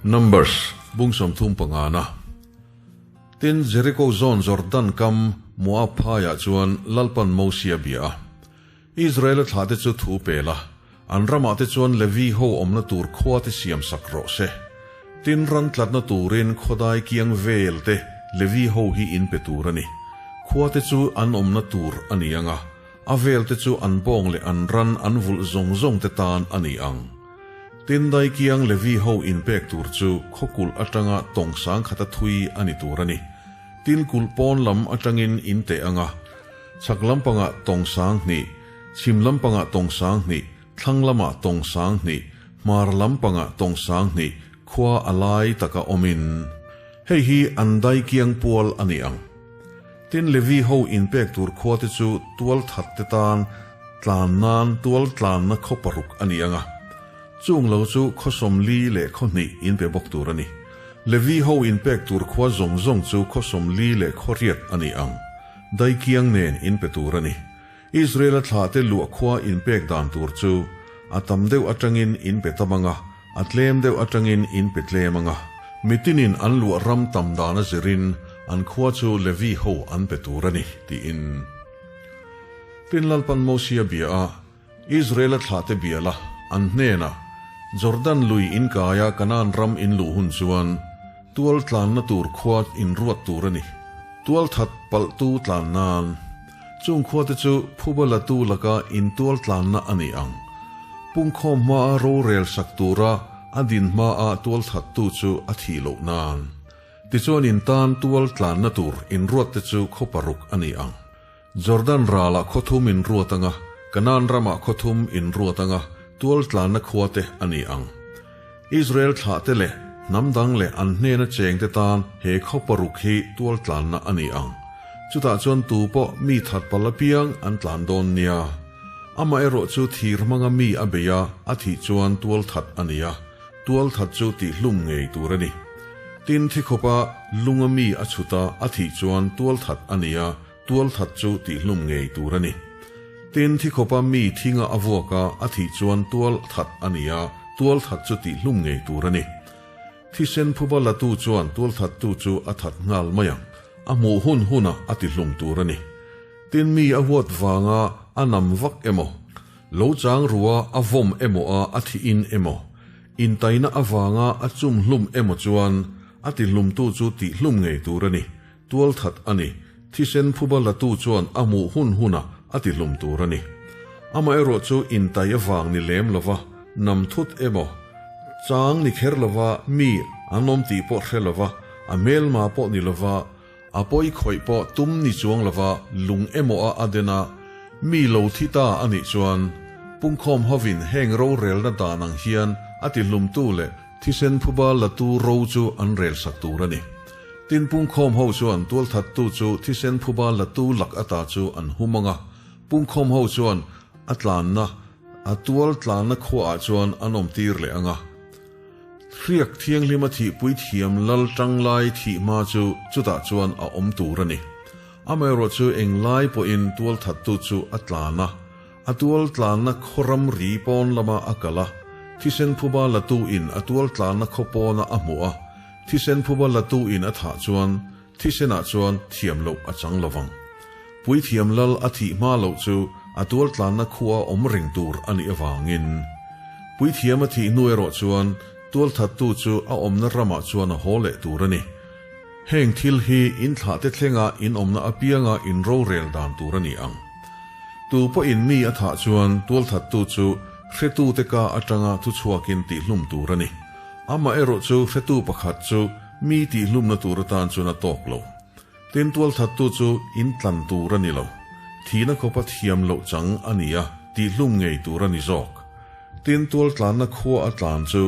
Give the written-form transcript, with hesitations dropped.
Numbers, bung 35 na. Tin, Jeriko zawn Jordan kam Moab phaiah chuan Lalpan Mosia bia a. Israela thlahte chu thu pe la, an ramah te chuan Levi ho awmna tur khua te siam sak rawh se. Tin, ran tlatna turin khawdai kiang vel te Levi ho hi in pe tur a ni. Khua te chu an awmna tur a ni ang a, a vel te chu an bawng leh an ran an vulh zawng zawng te tan a ni ang. Tin, daikiang Levi ho inpek tur chu khaw kulh atanga tawng sangkhata thui a ni tur a ni. Tin, kulh pawn lam atangin in teh ang a, chhak lampangah tawng 2000, chhim lampangah tawng 2000, thlang lamah tawng 2000, hmar lampangah tawng 2000, khua a lai taka awmin. Hei hi an daikiang pual a ni ang. Tin, Levi ho inpek tur khua te chu tual that te tan tlan nan tual tlanna khaw paruk a ni ang a. Chung lo chu khaw 40 leh khaw hnih in pe bawk tur a ni. Levi ho inpek tur khua zawng zawng chu khaw 40 leh khaw 8 a ni ang. Daikiang nen in pe tur a ni. Israel-a thlahte luah khua inpek dan tur chu a tam deuh atangin in pe tam ang a, a tlem deuh atangin in pe tlem ang a. Mitinin an luah ram tam dan a zirin an khua chu Levi ho an pe tur a ni, tiin. Tin Lalpan Mosia bia a, Israel-a thlahte bia la, an hnenah, Jordan lui inkaia Kanaan ram in luh hun chuan tual tlanna tur khua in ruat tur a ni. Tual that palhtu tlan nan. Chung khuate chu phuba latu laka intual tlanna a ni ang. Pungkhawm hmaa rorel sak tura a din hmaa tual thattu chu a thih loh nan. Tichuan in tan tual tlanna tur inruatte chu khaw paruk a ni ang. Jordan ralah khaw thum inruat anga, Kanaan ramah khaw thum inruat anga tual tlanna khuate a ni ang. Israel thlahte leh hnam dang leh an hnena chengte tan he khaw paruk hi tual tlanna a ni ang. Chutah chuan tu pawh mi that pal apiang an tlan dawn nia. Amaherawh chu thir hmanga mi a bei a, a thih chuan tual that a ni a, tual that chu tihhlum ngei tur a ni. Tin, thi khawpa lunga mi a chhut a, a thih chuan tual that a ni a, tual that chu tihhlum ngei tur a ni. Tin, thi khawpa mi thinga a vuak a, a thih chuan tual that a ni a, tual that chu tihhlum ngei tur a ni. Thisen phuba latu chuan tual thattu chu a that nghal mai ang, a hmuh hun hunah a tihlum tur a ni. Tin, mi a huat vanga a nam vak emaw, lo chang rua a vawm emaw a a thihin emaw, intaina avanga a chum hlum emaw chuan a tihlumtu chu tihhlum ngei tur a ni. Tual that a ni. Thisen phuba latu chuan a hmuh hun hunah a tihlum tur a ni. Amaherawh chu intai avang ni lem lova nam thut emaw, chang ni kher lova mi an awm tih pawh hre lova, a hmelma pawh ni lova, a pawi khawih pawh tum ni chuang lova lung emaw a a den a, mi lo thi ta a nih chuan, pungkhawm hovin heng rorelna dan ang hian a tihlumtu leh Thisen phuba latu ro chu an rel sak tur a ni. Tin pungkhawm ho chuan tualthattu chu thisen phuba latu lak ata chu an hum ang a, pungkhawm ho chuan a tlanna, a tual tlanna khuaah chuan an awm tir leh ang a. Hriak thianghlima thihpui thiam lal tanglai thih hma chu chutah chuan a awm tur a ni. Amaherawh chu englai pawhin tualthattu chu a tlan a, A tual tlanna khaw ramri pawn lama a kal a, thisen phuba latu in a tual tlanna khaw pawna a hmuh a, thisen phuba latu in a thah chuan thisenah chuan thiam loh a chang lovang. Puithiam lal a thih hma loh chu a tual tlanna khua awm reng tur a nih avangin. Puithiam a thih hnu erawh chuan tualthattu chu a awmna ramah chuan a haw leh tur a ni. Heng thil hi in thlahte thlenga in awmna apianga in rorel dan tur a ni ang. Tu pawhin mi a thah chuan tualthattu chu hretute ka atanga thuchhuakin tihhlum tur a ni. Amaherawh chu hretu pakhat chu mi tihhlumna tur atan chuan a tawk lo. Tin tualthattu chu in tlan tur a ni lo. Thihna khawpa thiam loh chang a ni a, tihhlum ngei tur a ni zawk. Tin tualtlanna khua a tlan chu.